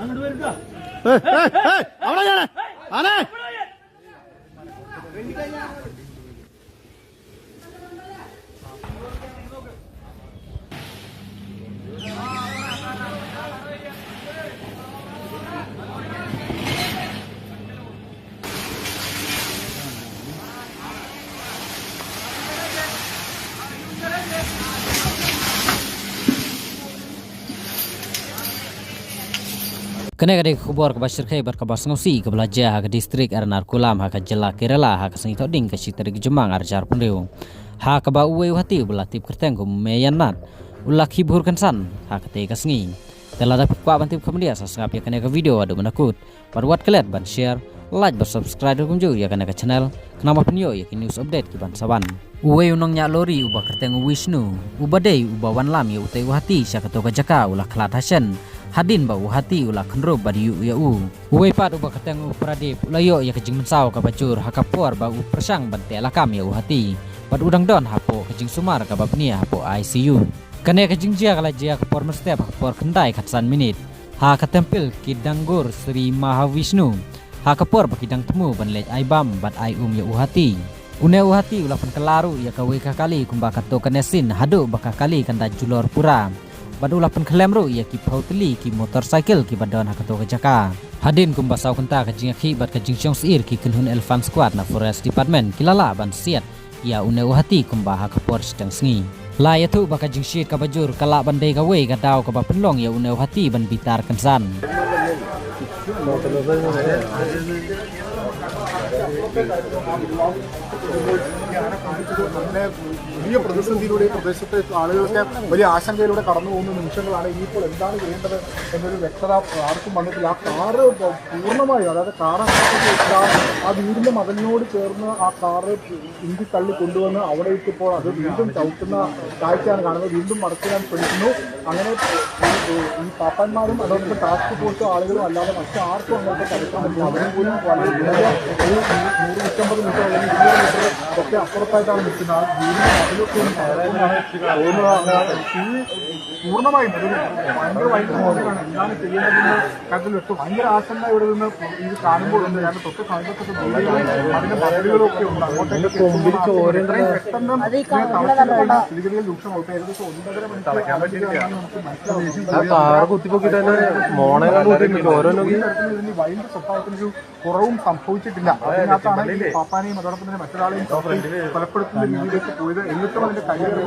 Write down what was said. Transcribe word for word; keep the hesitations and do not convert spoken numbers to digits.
ഏയ്, ഏയ്, ഏയ്, അവിടെ ഞാൻ. ആനേ. Kane ka dei ka khubor kaba shyrkhei bad kaba sngewsih kaba la jia ha ka distrik Ernakulam ha ka jylla Kerala ha ka sngi Thohdieng ka shi tarik Jymmang arhajar arphew hynriew. Ha kaba uwei u hati uba la tip kyrteng kum u Meyanat u la khih bhur kynsan ha katei ka sngi. Te lada phi kwah ban tip kham bniah sa sngap ïa kane ka video haduh mynta kut. Bad wat klet ban share, like bad subscribe kumjuh ïa kane ka channel. Khnang ba phin ïoh ïa ki news update ki ban sa wan. Uwei u nongñiah lori uba kyrteng u Vishnu, uba dei uba wanlam ïa utei u hati sha kato ka jaka u la khlad ha shen. Hadien ba u hati u la khynrup bad ïuh ïa u. Uwei pat uba kyrteng u Pradip u la ïoh ïa ka jingmynsaw kaba jur ha ka por ba u pyrshang ban teh lakam ïa u hati. Bad u dang don hapoh ka jingsumar kaba bniah hapoh I C U. Kane ka jingjia ka la jia ka por mynstep ha ka por khyndai khatsan minit. Ha ka templ Kidangur Sri Mahavishnu. Ha ka por ba ki dang thmu ban leit ai bam bad ai um ïa u hati. Une u hati u la pynkylla ruh ïa kawei ka kali kumba kato kane sien haduh ba ka kali kan da julor pura. Bad u la pynkhlem ruh ïa ki phew tylli ki motorcycle kiba don ha kato ka jaka. Hadien kumba saw kynta ka jingïakhih bad ka jingshong syier ki kynhun Elephant Squad na Forest Department ki la lah ban siat ïa une u hati kumba ha ka por shiteng sngi. La ïathuh ba ka jingshit kaba jur ka lah ban dei kawei ka daw kaba pynlong ïa une u hati ban bitar kynsan. വലിയ പ്രതിസന്ധിയിലൂടെ ഈ പ്രദേശത്തെ ആളുകളൊക്കെ വലിയ ആശങ്കയിലൂടെ കടന്നു പോകുന്ന നിമിഷങ്ങളാണ്. ഇനിയിപ്പോൾ എന്താണ് ചെയ്യേണ്ടത് എന്നൊരു വ്യക്തത ആർക്കും വന്നിട്ടില്ല. ആ കാറ് പ-, പൂർണ്ണമായും, അതായത് കാർ ആ, ആ വീടിന്റെ മതിലിനോട് ചേർന്ന് ആ കാറ് ഉന്തി തള്ളി കൊണ്ടുവന്ന് അവിടെ ഇട്ടിപ്പോൾ അത് വീണ്ടും ചവിട്ടുന്ന കാഴ്ചയാണ് കാണുന്നത്. വീണ്ടും മടക്കിടാൻ ശ്രമിക്കുന്നു. അങ്ങനെ ഈ, ഈ, ഈ പാപ്പാന്മാരും അതോടൊപ്പം ടാസ്ക് ഫോഴ്സ് ആളുകളും അല്ലാതെ മറ്റാർക്കും അങ്ങോട്ട് കടക്കാൻ പറ്റില്ല. അവരും പോലും വളരെ ദൂരെ, ഒരു നൂറ് നൂറ്റമ്പത് മീറ്റർ അല്ലെങ്കിൽ ഇരുന്നൂറ് മീറ്റർ ഒക്കെ അപ്പുറത്തായിട്ടാണ് നിൽക്കുന്നത്. ആ വീടിന്റെ മതിലൊക്കെ ഒന്ന് തകർക്കുന്നതാണ്. ഈ പൂർണ്ണമായും അതൊരു ഭയങ്കര, ഭയങ്കര മോശമാണ്. എന്താണ് ചെയ്യേണ്ടത്? കടലിലിട്ട് ഭയങ്കര ആശങ്ക ഇവിടെ നിന്ന് ഇത് കാണുമ്പോൾ ഉണ്ട്. ഞാൻ തൊട്ട് സമീപത്തൊക്കെ ദൂരെയും അതിന്റെ മതിലുകളൊക്കെ ഉണ്ട്. അങ്ങോട്ടേക്ക് എത്തുന്ന ആശങ്ക. എത്രയും പെട്ടെന്ന് ഇതിനെ തളച്ചിൽ കഴിഞ്ഞാൽ സ്ഥിതിഗതികൾ രൂക്ഷമാവും. ഇപ്പൊ ഏകദേശം ഒൻപതര മണിക്കൂർ ആരംഭിക്കുകയാണെന്ന് നമുക്ക് മനസ്സിലാവുന്നത്. ആ കാർ കുത്തിപ്പോക്കിട്ട് തന്നെ മോണെ കണ്ട് കുത്തിയിട്ടുണ്ട്. ഓരോന്നൊക്കെ. ഇതിന് വൈൽഡ് സ്വഭാവത്തിനൊരു കുറവും സംഭവിച്ചിട്ടില്ല. അതിനകത്താണ് ഈ പാപ്പാനെയും അതോടൊപ്പം തന്നെ മറ്റൊരാളെയും തട്ടി കൊലപ്പെടുത്തുന്ന രീതിയിലേക്ക് പോയത്. എന്നിട്ടും അതിന്റെ കൈ, കൈ